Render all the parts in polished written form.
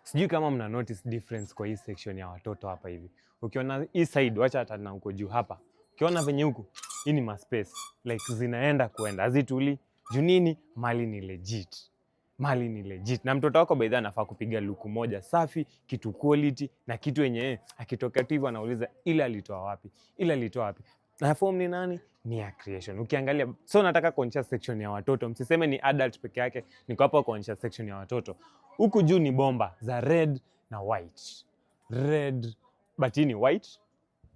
Sijui kama mna notice difference kwa hii section ya watoto hapa hivi. Ukiona hii side, wacha hata na huko juu hapa. Ukiona venye huku, hii ni ma space like zinaenda kuenda, hazituli. Juu nini? Mali ni legit. Mali ni legit. Na mtoto wako, by the way, anafaa kupiga luku moja safi, kitu quality na kitu yenye akitokea tu hivyo anauliza, "Ile alitoa wapi? Ile alitoa wapi?" Na form ni nani? Ni ya Creation. Ukiangalia, so nataka kuonyesha section ya watoto. Msiseme ni adult peke yake, niko hapa kuonyesha section ya watoto. Huku juu ni bomba za red na white. Red, but hii ni white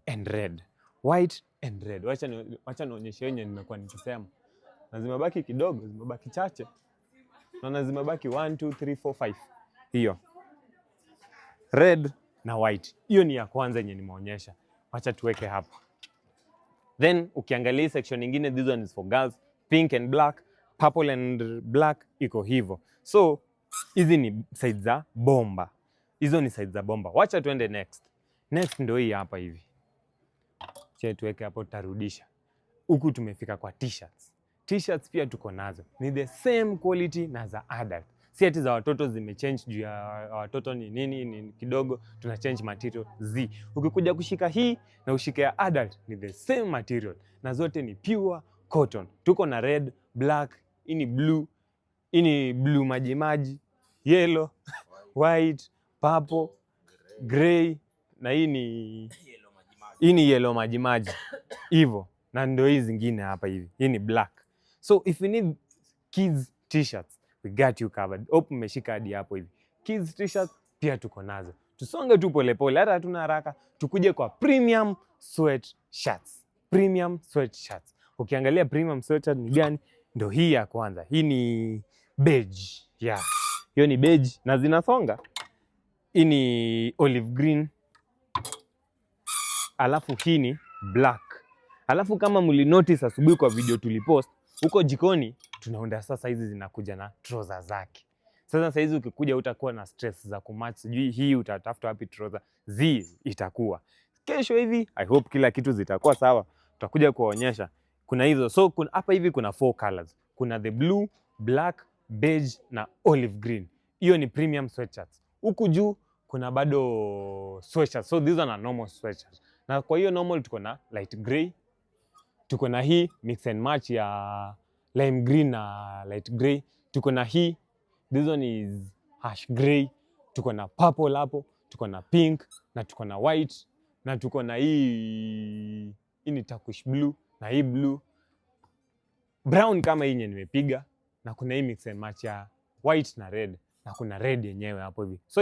and red. White and red. Wacha nionyeshe yenye nimekuwa nikisema. Na zimebaki kidogo, zimebaki chache. Naona zimebaki 1 2 3 4 5. Hiyo. Red na white. Hiyo ni ya kwanza yenye nimeonyesha. Wacha tuweke hapa. Then ukiangalia hii section nyingine, this one is for girls, pink and black, purple and black, iko hivyo. So hizi ni side za bomba, hizo ni side za bomba. Wacha tuende next. Next ndio hii hapa hivi, che tuweke hapo, tutarudisha huku. Tumefika kwa T-shirts. T-shirts pia tuko nazo, ni the same quality na za adult. Si ati za watoto zimechange juu ya watoto ni nini, ni kidogo tuna change material z. Ukikuja kushika hii na ushike ya adult, ni the same material na zote ni pure cotton. Tuko na red, black, hii ni blue, hii ni blue maji maji, yellow, white, purple, grey na hii ni yellow maji maji hivyo, na ndio hii zingine hapa hivi, hii ni black. So if you need kids T-shirts, we got you covered. Hope mmeshika hadi hapo hivi. Kids T-shirts pia tuko nazo. Tusonge tu polepole, hata hatuna haraka. Tukuje kwa premium sweat shirts. Premium sweat shirts. Ukiangalia premium sweatshirt ni gani? Ndo hii ya kwanza. Hii ni beige. Yeah. Hiyo ni beige na zinasonga. Hii ni olive green. Alafu hii ni black. Alafu kama mlinotice asubuhi kwa video tulipost huko jikoni, tunaunda sasa hizi zinakuja na trouser zake. Sasa saizi ukikuja utakuwa na stress za kumatch, sijui hii utatafuta wapi trouser, zi itakuwa kesho hivi. I hope kila kitu zitakuwa sawa, tutakuja kuwaonyesha. Kuna hizo, so kuna hapa hivi kuna four colors, kuna the blue, black, beige na olive green. Hiyo ni premium sweatshirts. Huku juu kuna bado sweatshirts, so these are normal sweatshirts. Na kwa hiyo normal tuko na light grey, tuko na hii mix and match ya lime green na light grey, tuko na hii, this one is ash grey, tuko na purple hapo, tuko na pink na tuko na white na tuko na hii ni turquoise blue na hii blue brown kama hii yenye nimepiga, na kuna hii mix and match ya white na red na kuna red yenyewe hapo hivi, so